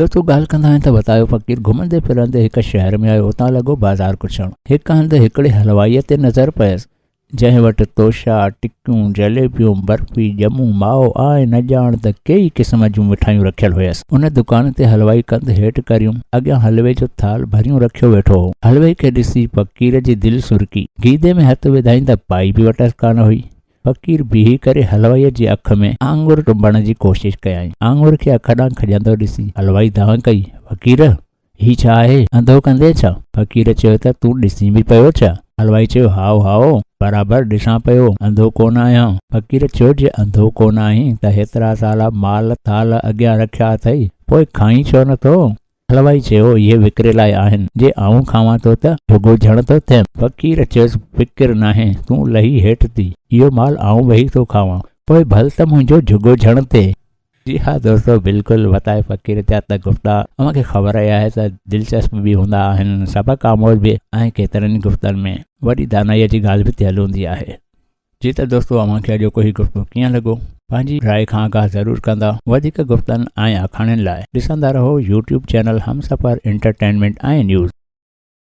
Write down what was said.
دوستو ڳالهه ڪندا آهن ته وتايو فقير گهمندي ڦرندي هڪ شهر ۾ آيو اتان لڳو بازار ڪڇڻ. هڪ هنڌ هڪڙي حلوائيء تي نظر پيس، جنهن وٽ توشا، ٽڪيون، جليبيون، برفي، ڄمون، مائو ۽ نه ڄاڻ ته ڪيئي قسم جون مٺايون رکيل هيس. ان دڪان تي حلوائي ڪنڌ هيٺ ڪريون اڳيان حلوي جو ٿالهه ڀريون رکيو ويٺو هو. حلوي کي ڏسي فقير جي دل سرڪي. گيدي ۾ هٿ وڌائين ته پائي به وٽس ڪانه هئي. فقير بيهي ڪري حلوائيء جي اک ۾ آڱر ٽنبڻ جي ڪوشش ڪيائين. آڱر کي اک ڏانهن کڄندو ڏسي حلوائي دانهن ڪئي، فقير! هي ڇا آهي؟ انڌو ڪندين ڇا؟ فقير چيو ته تون ڏسين به پيو ڇا؟ حلوائي چيو، هائو هائو، برابر ڏسان پيو، انڌو ڪونه آهيان. فقير چيو، جي انڌو ڪونه آهين ته هيترا سالا مال ٿالهه اڳيان رکيا اٿئي، پوء کائين ڇو نٿو؟ حلوائي چيو، اهي وڪري لاء آهن، جي آئون کاوان ٿو ته جهڳو جهڻ ٿو ٿيم. فقير چيس، فڪر ناهي، تون لهي هيٺ ٿي، اهو مال آئون ويهي ٿو کاوان، پوء ڀل ته منهنجو جهڳو جهڻ ٿئي. جي ها دوستو بلڪل وتائي فقير جا ته گفتا اوهان کي خبر ئي آهي ته دلچسپ به هوندا آهن، سبق آموز به ۽ ڪيترن ئي گفتن ۾ وڏي دانائيء جي ڳالهه به ٿيل هوندي آهي. جي ته دوستو اوهان کي اڄوڪو هي گفتگو ڪيئن لڳو پنهنجي راء کان آگاهه ضرور ڪندا وڌيڪ گفتن ۽ آکاڻين لاء ڏسندا رهو يوٽيوب چينل همسفر انٽرٽينمينٽ ۽ نيوز.